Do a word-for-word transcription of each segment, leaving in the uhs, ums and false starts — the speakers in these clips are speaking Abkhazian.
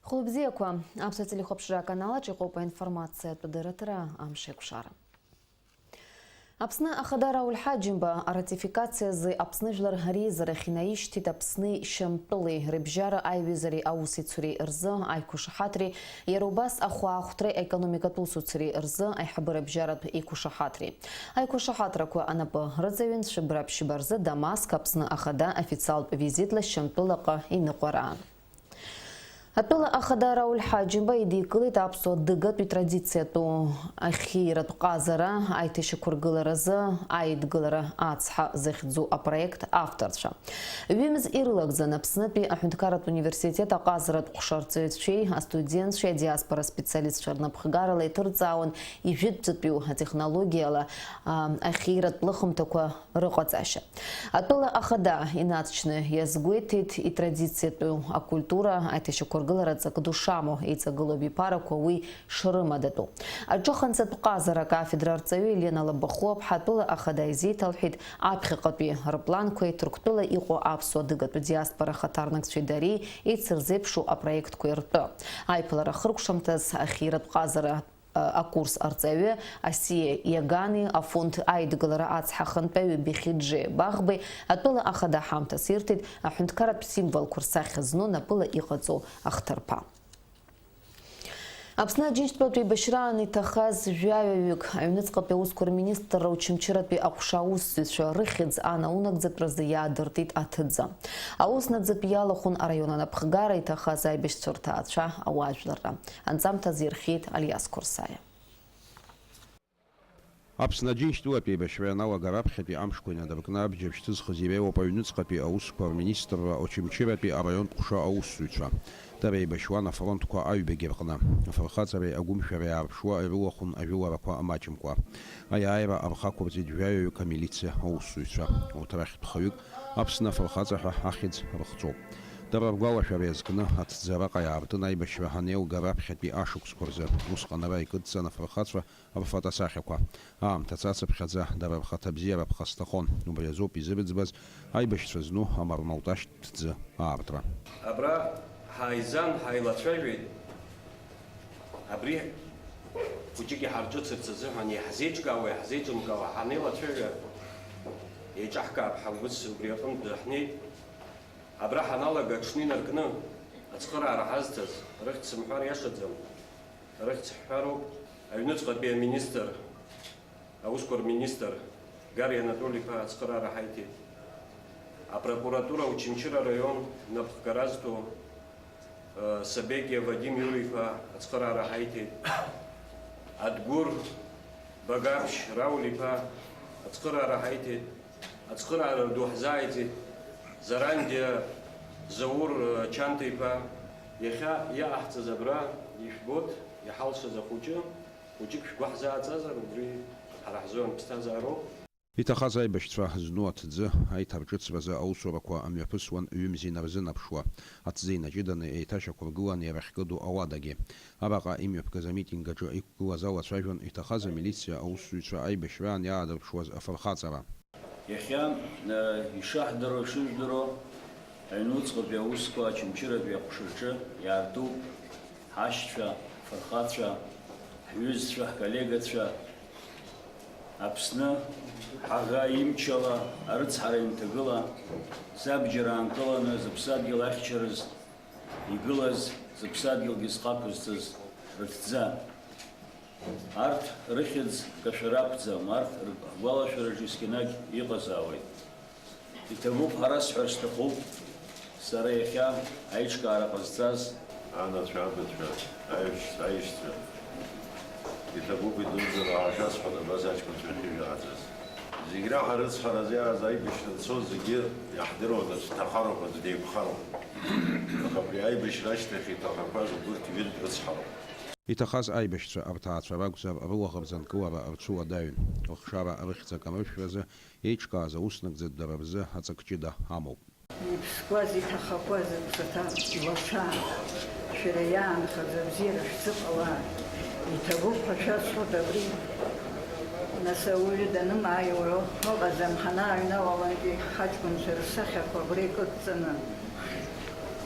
Хәылбзиақәа, аԥсуа телехәаԥшра аканалаҿ иҟоуп аинформациатә дырраҭара Амшеикәшара. Аԥсны Ахада Рауль Ҳаџьымба аратификациазы Аԥсны Жәлар Реизарахь инаишьҭит Аԥсни Шьамтәылеи рыбжьара аиҩызареи аусеицуреи рзы аиқәышаҳаҭреи, иара убас ахәаахәҭреи аекономикатә усуцареи рзы аиҳабыра бжьаратә еиқәышаҳаҭреи. Аиқәышаҳаҭрақәа анапы рыҵаҩын Цәыбра ԥшьба рзы Дамаск Аԥсны Ахада официалтә визитла Шьамтәылаҟа иныҟәара. Атәыла ахада Рауль Ҳаџьымба идикылеит аԥсуа дыгатәи традициатәу ахьиратә ҟазара аиҭашьақәыргыларазы аидгылара ацҳа захьӡу апроект авторцәа. Ҩымз ирылагӡан Аԥснытәи аҳәынҭқарратә университет аҟазаратә ҟәша рҵаҩцәеи астудентцәеи адиаспора специалистцәа рнапхгарала иҭырҵаауан ижәытәӡатәиу атехнологиала, а, ахьиратә лыхымҭақәа рыҟаҵашьа. Атәыла ахада инаҵшьны иазгәеиҭеит, итрадициатәу акультура аиҭашьақәыргылара ҵак ду шамоу, еиҵагылоу абиԥарақәа уи шрымадатәу. Аҿыханҵатә ҟазара акафедра арҵаҩы Елена Лабахәуаԥҳа атәыла ахада изеиҭалҳәеит аԥхьаҟатәи рпланқәеи Ҭырқәтәыла иҟоу аԥсуа дыгатәу диаспора ахаҭарнакцәеи дареи еицырзеиԥшу апроектқәеи ртәы. Аиԥылара ахыркәшамҭаз ахьиратә ҟазара акурс арҵаҩы Асиа Иагани, афонд аидгылара ацҳа ахантәаҩы Бехиџье Баӷбеи атәыла ахада ҳамҭас ирҭеит аҳәынҭқарратә символқәа рсахьа зну напыла иҟаҵоу ахҭырԥа. Аԥсны Аџьынџьтәылатә еибашьраан иҭахаз жәаҩаҩык аҩныҵҟатәи аусқәа рминистрра Очамчыратәи аҟәша аусзуҩцәа рыхьӡ анаунаӡатәразы иаадыртит аҭыӡы. Аус нагӡатәи иалахәын араион анапхгара иҭахаз аибашьцәа рҭаацәа ауаажәларра. Анҵамҭа азирхиеит Алиас Қәырсаиа. Аԥсны Аџьынџьтәылатә еибашьра ианалага раԥхьатәи амшқәа инадыркны абџьар шьҭызхыз иреиуоуп аҩныҵҟатәи аусқәа рминистрра Очамчыратәи араионтә ҟәша аусзуҩцәа. Дара еибашьуан афронтқәа аҩбагьы рҟны. Афырхаҵареи агәымшәареи аарԥшуа ирылахәын ажәыларақәа маҷымкәа. Аиааира рхы ақәырҵеит жәаҩаҩык амилициа аусзуҩцәа. Урҭ рахьтә хҩык Аԥсны афырхаҵа ҳәа ахьӡ рыхҵоуп. Дара ргәалашәара иазкны аҭӡы араҟа иаартын аибашьра анеилга раԥхьатәи ашықәсқәа рзы. Усҟан ара икыдҵан афырхацәа рфотосахьақәа. Аамҭа цацыԥхьаӡа дара рхаҭабзиара ԥхасҭахон. Убри азоуп изырӡбаз аибашьцәа зну амармалташьтә ҭӡы аартра. Абра ҳааизан, ҳаилацәажәеит. Абри хәыҷык иҳарҿыцырц азыҳәан иаҳзеиҿкаауа, иаҳзеиҿымкаауа ҳанеилацәажәа, еиҿаҳкаап ҳаус убри аҟынтә ҳнеит. Абра ҳаналага аҽны инаркны ацхыраара ҳазҭаз, рыхьӡ сымҳәар иашаӡам, рыхьӡ ҳҳәароуп, аҩныҵҟатәи аминистр, аусқәа рминистр Гари Анатоли-иԥа ацхыраара ҳаиҭеит. Апрокуратура Очамчыра араион напхгара зҭо, э, Сабегиа Вадим Иура-иԥа ацхыраара ҳаиҭеит. Адгәыр Багаԥшь Рауль-иԥа ацхыраара ҳаиҭеит. Ацхыраара ду ҳзааиҵеит Зарандиа Заур, э, Чанҭа-иԥа. Иахьа иҟаҳҵаз абра ишәбоит, иҳалшаз ахәыҷы, хәыҷык шәгәы ҳзааҵазар, убри ҳара ҳзы анԥсҭазаароуп. Иҭахаз аибашьцәа зну аҭӡы аиҭарҿыцразы аусурақәа амҩаԥысуан ҩымзи нарзынаԥшуа, аҭӡы инаҷыданы еиҭашьақәыргылан иара ахькыду ауадагьы. Араҟа имҩаԥгаз амитинг аҿы иқәгылаз алацәажәон иҭахаз амилициа аусзуҩцәа аибашьраан иаадырԥшуаз афырхаҵара. Иахьа, э, ишаҳдыруа, ишыжәдыруа, аҩнуҵҟатәи аусқәа Очамчыратәи аҟәшаҿы иаартуп ҳашьцәа, ҳфырхацәа, ҳҩызцәа, ҳколлегацәа. Аԥсны ҳаӷа имчала, арыцҳара имҭагыла, забџьар аанкыланы зыԥсадгьыл ахьчарыз игылаз, зыԥсадгьылгьы зхақәызҵаз рыҭӡа. Арҭ рыхьӡ кашәара ақәӡам, арҭ ргәалашәараҿы есқьынагь иҟазаауеит. Иҭабуп ҳара сҳәар сҭахуп, сара иахьа аиҿкаара ҟазҵаз. Анацәа, абацәа, аиашьцәа, аишьцәа. Иҭабуп идуӡӡаны ҳашәасҳәара абас аҷкәынцәа ахьыжәааӡаз. Зегь раҳа рыцҳаразы иааз аибашьра анцоз зегьы иаҳдыруан аӡә дҭахароуп, аӡә деиқәхароуп. Аха абри аибашьра ашьҭахь иҭахақәаз убырҭ ҩынтә рыцҳароуп. Иҭахаз аибашьцәа рҭаацәа ракәзар, рылаӷырӡ анкылара рцәыуадаҩын. Рыхшара рыхьӡ акамыршәразы еиҿкааз аус нагӡатә дара рзы аҵак ҷыда амоуп. Иԥсқәаз, иҭахақәаз рыԥсаҭа лацәа, шәара иаанхаз абзиара шәзыҟалааит. Иҭабуп ҳәа шәасҳәоит абри. Нас ауаҩы данымааиуа ыҟаӡам, ҳанааҩналалакгьы ҳаҷкәынцәа рсахьақәа абра икыдҵаны.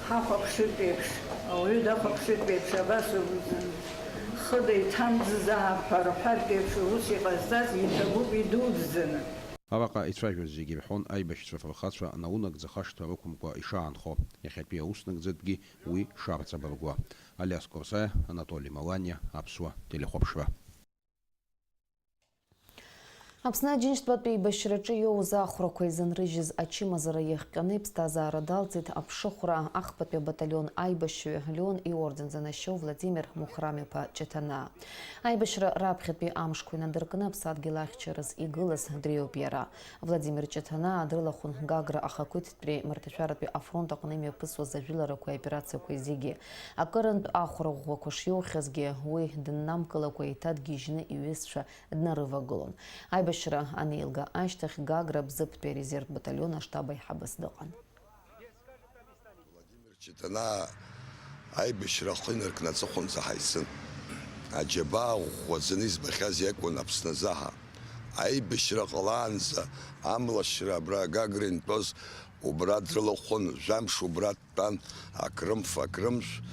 Ҳахәаԥшыртә еиԥш, ауаҩы дахәаԥшыртә еиԥш, абас акәӡам. Хыда иҭамӡызаап ҳәа рҳәартә еиԥш, ус иҟазҵаз иҭабуп идуӡӡаны. Араҟа ицәажәоз зегьы ирҳәон аибашьцәа фырхацәа наунагӡа хашҭра рықәымкәа ишаанхо, иахьатәи аус нагӡатәгьы уи шарҵабыргуа. Алиас Курсаиа, Анатоли Маланиа, Аԥсуа телехәаԥшра. Аԥсны Аџьынџьтәылатәи еибашьраҿы иоуз ахәрақәа изынрыжьыз ачымазара иахҟьаны иԥсҭазаара далҵит аԥшыхәра ахԥатәи абаталион аибашьҩы Леон иорден занашьоу Владимир Мухрам-иԥа Ҷыҭанаа. Аибашьра раԥхьатәи амшқәа инадыркны аԥсадгьыл ахьчараз игылаз дреиуоуп иара. Владимир Ҷыҭанаа дрылахәын Гагра ахақәиҭтәреи Мраҭашәаратәи афронт аҟны имҩаԥысуаз ажәыларақәеи аоперациақәеи зегьы. Акырынтә ахәра ӷәӷәақәа шиоухьазгьы, уи дыннамкылакәа еиҭа дгьежьны иҩызцәа днарывагылон. Аибашьра анеилга ашьҭахь Гагра Бзыԥтәи арезервтә баталион аштаб аиҳабыс дыҟан. Владимир Ҷыҭанаа аибашьра ахы инаркны аҵыхәанӡа ҳаицын. Аџьабаа ӷәӷәаӡаны избахьаз иакәын Аԥсны азаҳа. Аибашьра ҟалаанӡа амлашьра абра Гагра интәоз убра дрылахәын, жәамш убра дтәан, акрымф, акрымшә.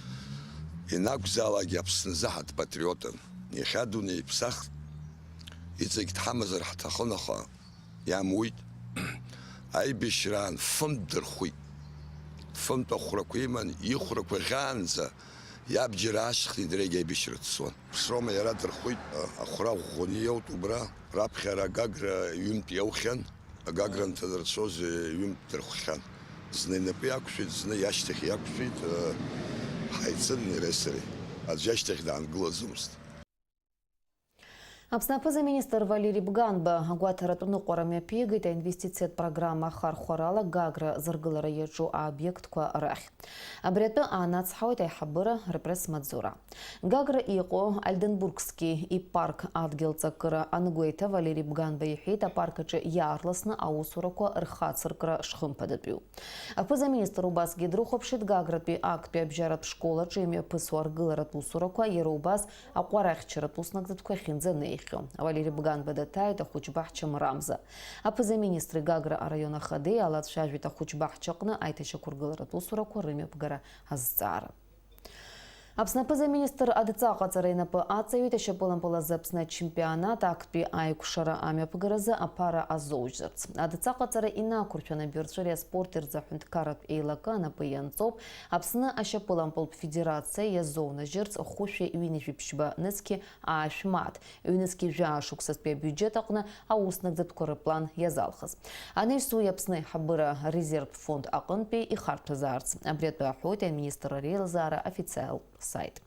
Ианакәзаалакгьы Аԥсны азаҳа дпатриотын. Иахьа адунеи иԥсахт, иҵегь дҳамазар ҳҭахын, аха иамуит. Аибашьраан фынтә дырхәит. Фынтә ахәрақәа иман, ихәрақәа ӷьаанӡа иабџьар аашьҭыхны дара егьи аибашьра дцон. Ԥсроума иара дырхәит, ахәра ӷәӷәаны иоут убра. Раԥхьара Гагра ҩынтә иаухьан, Гагра анҭадырцәоз ҩынтә дырхәхьан. Зны инапы иақәшәеит, зны иашьҭахь иақәшәеит, ҳаицын иареи сареи. Аӡә иашьҭахь даангылаӡомызт. Аԥсны аԥыза-министр Валери Бганба агәаҭаратә ныҟәара мҩаԥигеит аинвестициатә программа ахархәарала Гагра зыргылара иаҿу аобиектқәа рахь. Абри атәы аанацҳауеит аиҳабыра рпресс-маҵзура. Гагра иҟоу Ольденбургски ипарк адгьыл ҵакыра ангәеиҭа, Валери Бганба иҳәеит, апарк аҿы иаарласны аусурақәа рхацыркра шхымԥадатәиу. Аԥыза-министр убасгьы дрыхәаԥшит Гагратәи актәи абжьаратә школ аҿы имҩаԥысуа аргыларатә усурақәа, иара убас аҟәарахьчаратә уснагӡатәқәа ахьынӡанеихьоу. Валери Бганба даҭааит ахәыҷбаҳча Мрамза. Аԥыза-министри Гагра араион ахадеи алацәажәеит ахәыҷбаҳчаҟны аиҭашьақәыргыларатә усурақәа рымҩаԥгара азҵаара. Аԥсны аԥыза-министр адҵаҟаҵара инапы аҵаҩит ашьапылампыл азы Аԥсны ачемпионат актәи аикәшара амҩаԥгаразы аԥара азоужьырц. Адҵаҟаҵара инақәыршәаны абирҵәыреи аспорти рзы аҳәынҭқарратә еилакы анапы ианҵоуп Аԥсны ашьапылампылтә федерациа иазоунажьырц хәышәи ҩынҩажәи ԥшьба нызқьи аашә мааҭ, ҩнызқьи жәаа шықәсазтәи абиуџьет аҟны аус нагӡатәқәа рыплан иазалхыз. Анаҩс уи Аԥсны аиҳабыра арезервтә фонд аҟынтәи ихарҭәазаарц. Абри атәы аҳәоит аминистрра реилазаара официалтә саит.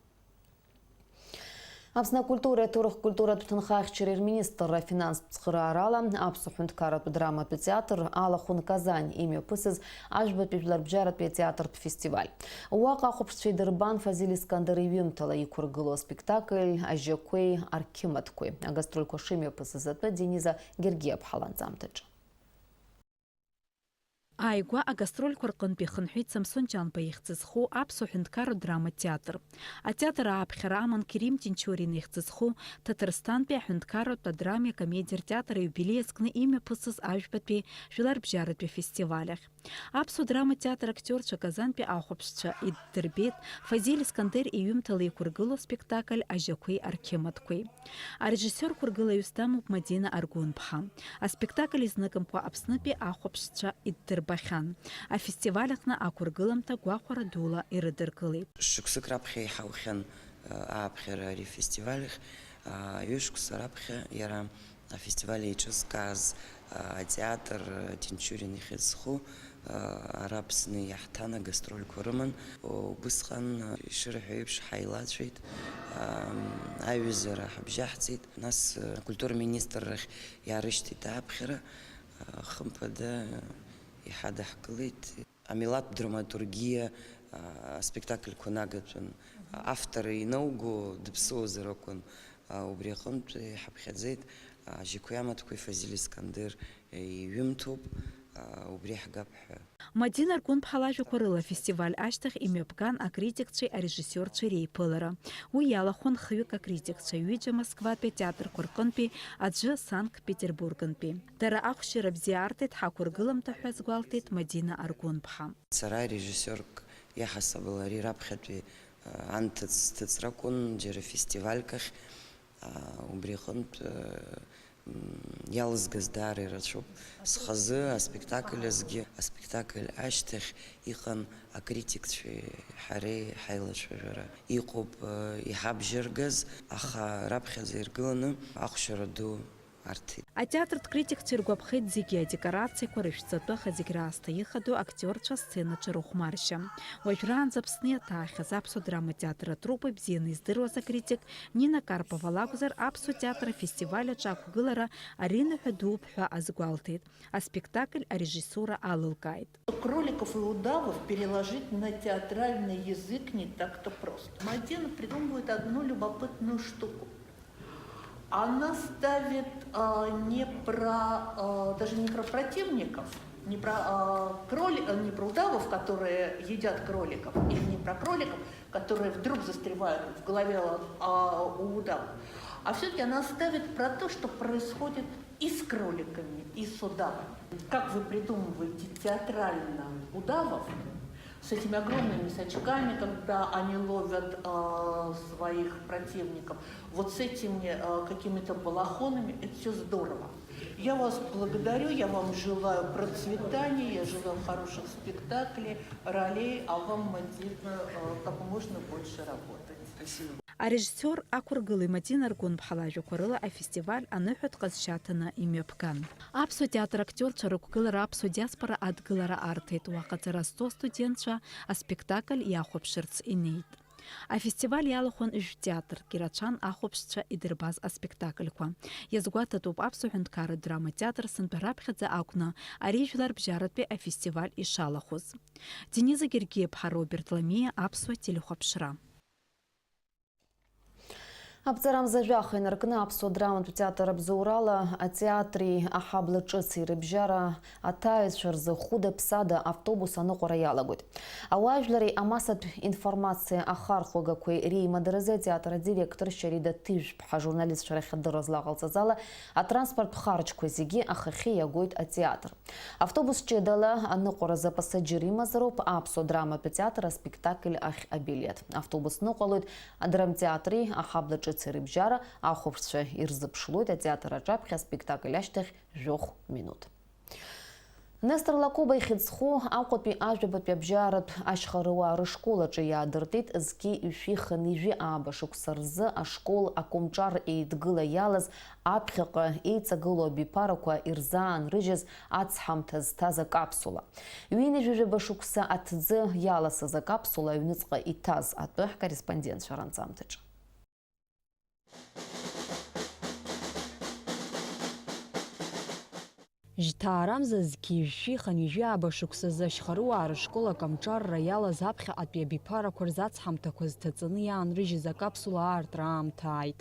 Аԥсны акультуреи аҭоурых-культуратә ҭынхахьчареи рминистрра афинанстә цхыраарала Аԥсуа ҳәынҭқарратә драматә театр Алахәын Казань имҩаԥысыз ажәбатәи жәларбжьаратәи атеатртә фестиваль. Уаҟа ахәаԥшцәа идырбан Фазиль Искандер иҩымҭала иқәыргылоу аспектакль Ажьақәеи арқьымаҭқәеи. Агастрольқәа шымҩаԥысыз атәы Дениза Гергиаԥҳа ланҵамҭаҿы. Ааигәа агастрольқәа рҟынтә ихынҳәит Самсон Ҷанба ихьӡ зху Аԥсуа ҳәынҭқарратә драматә театр. Атеатр ааԥхьара аман Кирим Тинчурин ихьӡ зху Ҭаҭырсҭантәи аҳәынҭқарратә адрамеи акомедиа ртеатр аиубилеи азкны имҩаԥысыз ажәбатәи жәларбжьаратәи афестиваль ахь. Аԥсуа драматә театр актиорцәа Казантәи ахәаԥшцәа иддырбеит Фазиль Искандер иҩымҭала иқәыргылоу аспектакль Ажьақәеи арқьымаҭқәеи. Арежиссиор қәыргылаҩыс дамоуп Мадина Аргәынԥҳа. Аспектакль изныкымкәа Аԥснытәи ахәаԥшцәа иддырбахьан. Афестиваль аҟны ақәыргыламҭа гәахәара дула ирыдыркылеит. Шықәсык раԥхьа иҳаухьан, ааԥхьара ари афестиваль ахь, ҩышықәса раԥхьа иара афестиваль еиҿызкааз, атеатр Тинчурин ихьӡ зху, ара Аԥсны иаҳҭан, агастрольқәа рыман. Убысҟан, ишырҳәо еиԥш, ҳаилацәеит, аҩызара ҳабжьаҳҵеит. Нас акультура министррахь иаарышьҭит ааԥхьара, хымԥада иҳадаҳкылеит. Амилаҭтә драматургиа, а, аспектакльқәа нагатәын. Автор иноуго дыԥсыуазар акәын. А, убри аҟынтә иҳаԥхьаӡеит, а, Ажьақәеи амаҭқәеи Фазиль Искандер иҩымҭоуп, а, убри ҳгап ҳәа. Мадина Аргәынԥҳа лажәақәа рыла афестиваль ашьҭахь имҩаԥган акритикцәеи арежиссиорцәеи реиԥылара. Уи иалахәын хҩык акритикцәа, ҩыџьа Москватәи атеатрқәа рҟынтәи, аӡәы Санкт-Петербургнтәи. Дара ахәшьара бзиа арҭеит ҳақәыргыламҭа ҳәа азгәалҭеит Мадина Аргәынԥҳа. Сара режиссиорк Иаҳасабала ари раԥхьатәи, а, анҭыҵ-, ҭыҵра акәын, џьара фестивальк ахь, а, убри аҟынтә, а, м, иалызгаз даара ирацәоуп. Схазы аспектакль азгьы, аспектакль ашьҭахь иҟан акритикцәеи ҳареи ҳаилацәажәара. Иҟоуп, а, иҳабжьаргаз, аха раԥхьаӡа иргыланы ахәшьара ду арҭеит. Атеатртә критикцәа иргәаԥхеит зегьы адекорациақәа рышәҵатәы, аха зегь раасҭа ихадоу актиорцәа асценаҿы рыхәмаршьа. Уажәраанӡа Аԥсны иаҭаахьаз аԥсуа драматеатр атруппа ибзианы издыруаз акритик Нина Карпова лакәзар, аԥсуа театр афестиваль аҿы ақәгылара ариныҳәа дууп ҳәа азгәалҭеит. Аспектакль арежиссура алылкааит. Кроликов и удавов переложить на театральный язык не так-то просто. Мадина придумывает одну любопытную штуку. Она ставит, а, не про, а, даже не про противников, не про, а, кроли-, а, не про удавов, которые едят кроликов, или не про кроликов, которые вдруг застревают в голове, а, у удавов. А всё-таки она ставит про то, что происходит и с кроликами, и с удавами. Как вы придумываете театрально удавов с этими огромными сачками, когда они ловят, а, своих противников, вот с этими, а, какими-то балахонами, это всё здорово. Я вас благодарю, я вам желаю процветания, я желаю хороших спектаклей, ролей, а вам, Мадина, а, как можно больше работать. Спасибо. Арежиссиор ақәыргылеи Мадина Аргәынԥҳа лажәақәа рыла афестиваль аныҳәатә ҟазшьа аҭаны имҩаԥган. Аԥсуа театр актиорцәа рықәгылара аԥсуа диаспора адгылара арҭеит, уаҟа ҵара зҵо астудентцәа аспектакль иахәаԥшырц инеит. Афестиваль иалахәын жәтеатрк, ирацәан ахәаԥшцәа идырбаз аспектакльқәа. Иазгәаҭатәуп аԥсуа ҳәынҭқарратә драматеатр сынтәа раԥхьаӡа акәны ари жәларбжьаратәи афестиваль ишалахәыз. Дениза Гергиаԥҳа, Роберт Ламиа, аԥсуа телехәаԥшра. Аԥҵарамза жәаха инаркны аԥсуа драматә театр абзоурала атеатри аҳабла ҿыци рыбжьара аҭааҩцәа рзы хәыда-ԥсада автобус аныҟәара иалагоит. Ауаажәлари амассатә информациа ахархәагақәеи реимадаразы атеатр адиректор Шьарида Ҭыжәԥҳа ажурналистцәа рахь адырра злаҟалҵаз ала, атранспорттә харџьқәа зегьы ахахьы иагоит атеатр. Автобус ҷыдала аныҟәаразы апассаџьыр имазароуп аԥсуа драматә театр аспектакль ахь абилеҭ. Автобус ныҟәалоит адрамтеатри аҳабла ҿыци рыбжьара, ахәаԥшцәа ирзыԥшлоит атеатр аҿаԥхьа аспектакль ашьҭахь жәохә минуҭ. Нестор Лакоба ихьыӡ зху Аҟәатәи ажәабатәи абжьаратә ашьхарыуаа рышкол аҿы иаадыртит зқьи жәшәи хынҩажәи ааба шықәса рзы ашкол акомҿар еидгыла иалаз аԥхьаҟа еиҵагылоу абиԥарақәа ирзаанрыжьыз ацҳамҭа зҭаз акапсула. Ҩынҩажәи жәаба шықәса аҭӡы иаласыз акапсула аҩныҵҟа иҭаз атәы ҳкорреспондентцәа ранҵамҭаҿы. Жьҭаарамза зқьи жәшәи хынҩажәи ааба шықәсазы ашьхарыуаа рышкол акомҿарра иалаз аԥхьаҟатәи абиԥарақәа рзы ацҳамҭақәа зҭаҵаны иаанрыжьыз акапсула аартра аамҭа ааит.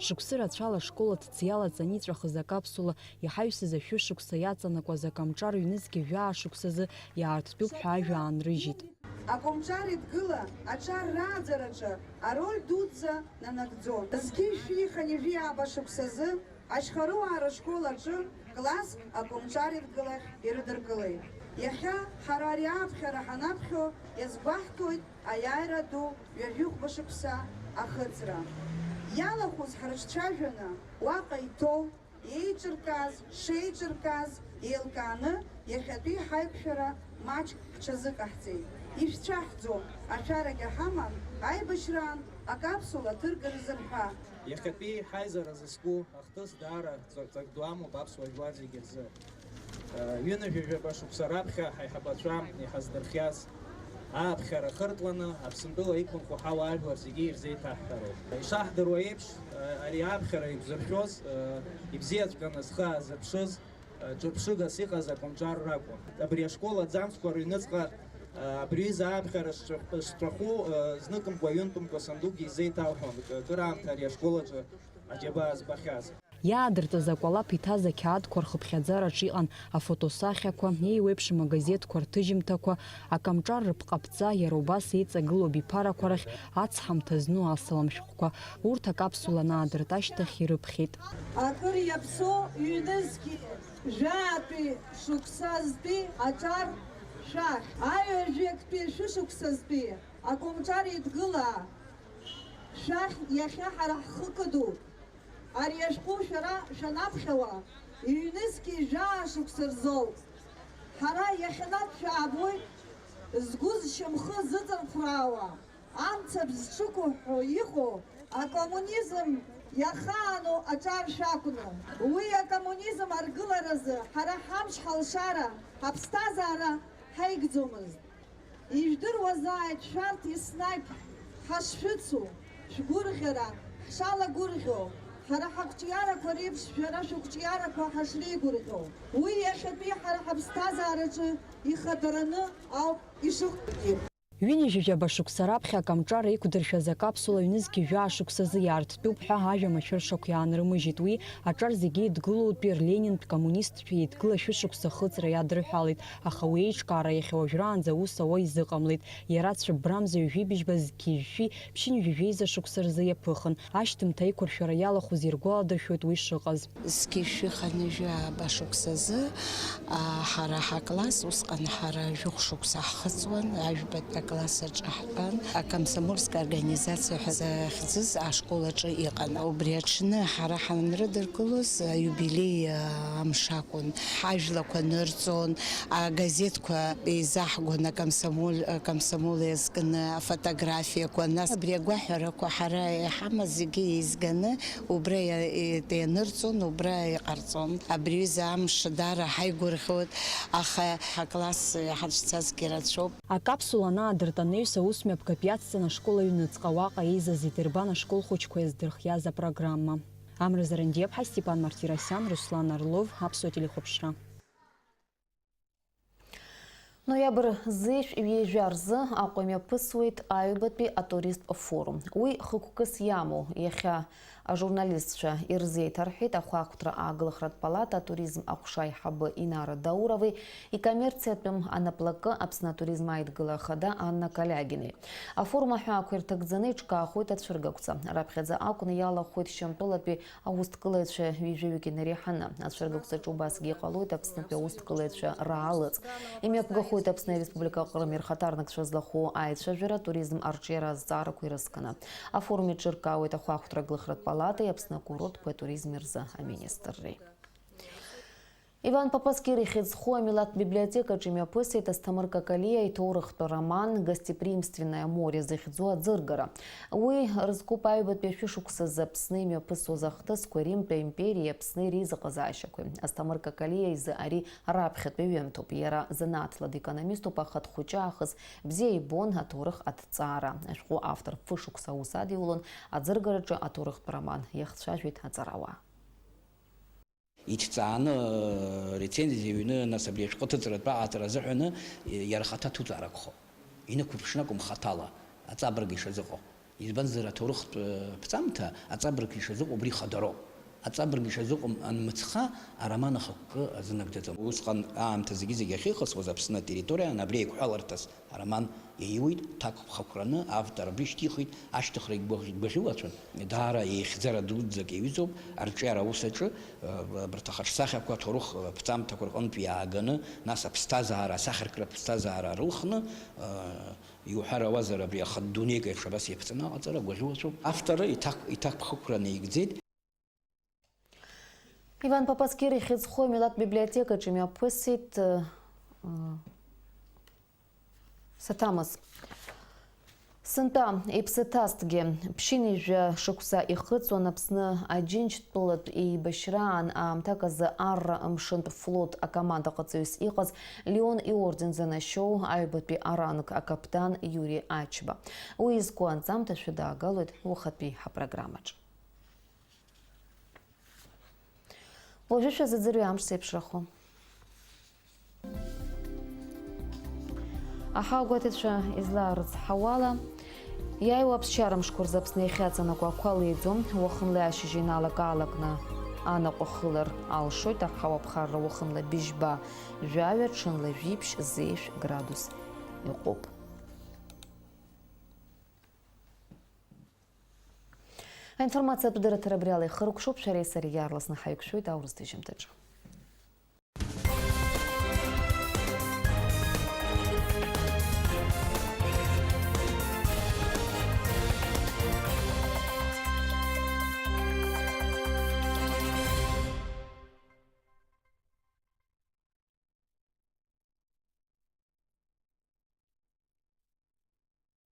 Шықәсы рацәала ашкол аҭӡы иалаҵаны иҵәахыз акапсула иҳаҩсыз ашәышықәса иаҵанакуаз акомҿар ҩнызқьи жәаа шықәсазы иаарттәуп ҳәа ажәа аанрыжьит. Акомҿар еидгыла аҿар рааӡараҿы ароль дуӡӡа нанагӡон. Зқьи жәшәи хынҩажәи ааба шықәсазы ашьхарыуаа рышкол аҿы класск акомҿар еидгылахь ирыдыркылеит. Иахьа ҳара ари ааԥхьара ҳанаԥхьо иазгәаҳҭоит аиааира ду ҩажәихәба шықәса ахыҵра. Иалахәыз ҳрыҿцәажәаны уаҟа иҭоу, еиҿыркааз, шеиҿыркааз еилкааны, иахьатәи ҳаиқәшәара маҷк ҳҽазыҟаҳҵеит. Ишәцәаҳӡом, ашәарагьы ҳамам, аибашьраан акапсула ҭыргарызар ҳәа. Иахьатәи ҳаизара зызку ахҭыс даара ҵак-, ҵакы ду амоуп аԥсуа жәлар зегьы рзы. Ҩынҩажәи жәаба шықәса раԥхьа ҳаиҳабацәа иҳаздырхиаз ааԥхьара хыртланы Аԥсынтәыла иқәынхо ҳауаажәлар зегьы ирзеиҭаҳҳәароуп. Ишаҳдыруа еиԥш, ари ааԥхьара иқәзыршәоз, ибзиаҵәҟьаны зхы аазырԥшыз, ҿырԥшыгас иҟаз акомҿар ракәын. Абри ашкол аӡамцқәа рыҩныҵҟа абри аҩыза ааԥхьара шҵәаху, зныкымкәа, ҩынтәымкәа сандуқәа изеиҭалҳәон, кыраамҭа ари ашкол аҿы аџьабаа збахьаз. Иаадыртыз акәалаԥ иҭаз ақьаадқәа рхыԥхьаӡараҿ иҟан афотосахьақәа, еиуеиԥшым агазеҭқәа рҭыжьымҭақәа, акомҿар рыԥҟаԥҵа, иара убас еиҵагылоу абиԥарақәа рахь ацҳамҭа зну асалам шәҟәқәа. Урҭ акапсула анаадырт ашьҭахь ирыԥхьеит. Акыр иаԥсоу ҩнызқьи жәаатәи шықәсазтәи аҿар шәахь, аҩажәи актәи шәышықәсазтәи акомҿар еидгыла шәахь иахьа ҳара ҳхы кыдуп. Ари ашәҟәы шәара шәанаԥхьауа, ҩнызқьи жәаа шықәса рзоуп. Ҳара иахьанатә шәаабоит, згәы зшьамхы зыҵархәраауа, амцабз зҿықәыҳәҳәо иҟоу акоммунизм иахаану аҿар шәакәны. Уи акоммунизм аргыларазы ҳара ҳамч-ҳалшара, ҳаԥсҭазаара ҳаигӡомызт. Ижәдыруазааит шәарҭ еснагь ҳашшәыцу, шәгәырӷьара ҳшалагәырӷьо, ҳара ҳақәҿиарақәа реиԥш шәара шәықәҿиарақәа ҳашреигәырӷьо. Уи иахьатәи ҳара ҳаԥсҭазаараҿы ихадараны ауп ишыҟоугьы. Ҩынҩажәижәаба шықәса раԥхьа акомҿар еиқәдыршәаз акапсула ҩнызқьи жәаа шықәсазы иаарттәуп ҳәа ажәа машәыршақә иаанрымыжьит. Уи аҿар зегьы еидгылоутәи рленинтә коммунистцәа еидгыла шәышықәса ахыҵра иадырҳәалеит, аха уи еиҿкаара иахьа уажәраанӡа аус ауа изыҟамлеит. Иара цәыббрамза ҩажәи быжьба зқьи жәшәи ԥшьынҩажәи жәеиза шықәса рзы иаԥыхын. Ашьҭымҭа аиқәыршәара иалахәыз иргәаладыршәоит уи шыҟаз. Зқьи жәшәи хынҩажәи ааба шықәсазы, а, ҳара ҳакласс, усҟан ҳара жәохә шықәса ҳхыҵуан, ажәбатәи акласс аҿы ҳтәан. Акомсомольская организациа ҳәа захьӡыз ашкол аҿы иҟан. Убри аҽны ҳара ҳанрыдыркылоз аиубилеи, а, амш акәын. Ҳажәлақәа нырҵон, агазеҭқәа еизаҳгон, акомсомол, акомсомол иазкны афотографиақәа. Нас абри агәаҳәарақәа ҳара иҳамаз зегьы еизганы убра иа-, ианырҵон, убра иҟарҵон. Абри аҩыза амш даара ҳаигәырӷьоит, аха ҳакласс иҳацәцазгьы рацәоуп. Акапсула анаадырт анаҩс аусмҩаԥгатә иацҵан ашкол аҩныҵҟа, уаҟа еизаз идырбан ашкол хәыҷқәа иаздырхиаз апрограмма. Амра Зарандиаԥҳа, Степан Мартиросиан, Руслан Орлов, Аԥсуа телехәаԥшра. Ноиабр зеижә ҩажәа рзы Аҟәа имҩаԥысуеит аҩбатәи атуристтә форум. Уи хықәкыс иамоу, иахьа ажурналистцәа ирзеиҭарҳәеит ахәаахәҭра ааглыхратә палата атуризм аҟәша аиҳабы Инара Дауровеи икоммерциатәым анаплакы Аԥсны атуризм аидгыла ахада Анна Калиагинеи. Афорум аҳәаақәа ирҭагӡаны иҿкаахоит ацәыргақәҵа. Раԥхьаӡа акәны иалахәхеит Шьамтәылатәи аусҭкылаҩцәа ҩажәаҩык инареиҳаны. Ацәыргақәҵаҿы убасгьы иҟалоит Аԥснытәи аусҭкылаҩцәа раалыҵ. Имҩаԥгахоит Аԥсны Ареспублика аҟны ирхаҭарнакцәа злахәу аицәажәара, атуризм арҿиара азҵаарақәа ирызкны. Афорум иҿыркаауеит ахәаахәҭра аглыхратә палатеи Аԥсны акурортқәеи атуризми рзы аминистрреи. Иван Папаскир ихьӡ зху амилаҭтә библиотекаҿы имҩаԥысит Асҭамыр Какалиа иҭоурыхтә роман Гостеприимственное море захьӡу аӡыргара. Уи рызкуп аҩбатәи ашәышықәсазы Аԥсны имҩаԥысуаз ахҭысқәеи Римтәи аимпериеи Аԥсни реизыҟазаашьақәеи. Асҭамыр Какалиа изы ари раԥхьатәи ҩымҭоуп. Иара занааҭла декономиступ, аха дхәыҷы аахыс бзиа ибон аҭоурых аҭҵаара. Ашәҟәы автор фышықәса аус адиулон, аӡыргараҿы аҭоурыхтә роман иахцәажәеит аҵарауаа. Иҭҵааны, э, рецензиа ҩны, нас абри ашәҟәы аҭыҵратәы аҟаҵара азыҳәаны, э, иара ахаҭа аҭуҵааракәхо. Инықәырԥшны акәым хаҭала, аҵабырг ишазыҟоу. Избанзар, аҭоурыхтә, э, ԥҵамҭа аҵабырг ишазыҟоу убри хадароуп. Аҵабырг ишазыҟоу анмыцха, ароман ахықәкы азынагӡаӡом. Усҟан аамҭа зегьы-зегьы ахьыҟасуаз Аԥсны атерриториаан абри аиқәҳәаларҭас ароман иаиуит, ҭакԥхықәраны автор абри шьҭихит, ашьҭыхрагь гәаӷь-, гәаӷьуацәан, даара еихьӡара дуӡӡак иаҩызоуп, арҿиара аус аҿы, э, абарҭ ахаҿсахьақәа аҭоурых, э, ԥҵамҭақәа рҟынтә иааганы, нас аԥсҭазаара, асахьаркратә ԥсҭазаара рылхны, э, иуҳәар ауазар, абри ахатә дунеик еиԥш абас иаԥҵаны аҟаҵара гәаӷьуацәоуп. Автор иҭак-, иҭакԥхықәра наигӡеит. Иван Папаскир ихьӡ зху амилаҭтә библиотекаҿы имҩаԥысит, ы, ы, саҭамыз. Сынтәа иԥсы ҭазҭгьы, ԥшьынҩажәа шықәса ихыҵуан Аԥсны Аџьынџьтәылатә еибашьраан аамҭак азы арра мшынтә флот акомандаҟаҵаҩыс иҟаз Леон иорден занашьоу аҩбатәи аранг акаԥдан Иури Ачба. Уи изку анҵамҭа шәыдаагалоит уахатәи ҳапрограммаҿы. Уажәы шәазыӡырҩы амш зеиԥшрахо. Аҳауагәаҭаҩцәа излаарыцҳауала, иааиуа аԥсшьара мшқәа рзы Аԥсны иахьаҵанакуа ақәа леиӡом, уахынла ашьыжь иналак-аалакны анаҟә ахылар алшоит, аха уаԥхарра уахынла быжьба жәаҩа, ҽынла жәиԥшь, зеижә градус иҟоуп. Аинформациатә дырраҭара абри ала ихыркәшоуп, шәареи сареи иаарласны ҳаиқәшәоит аурыс ҭыжьымҭаҿы.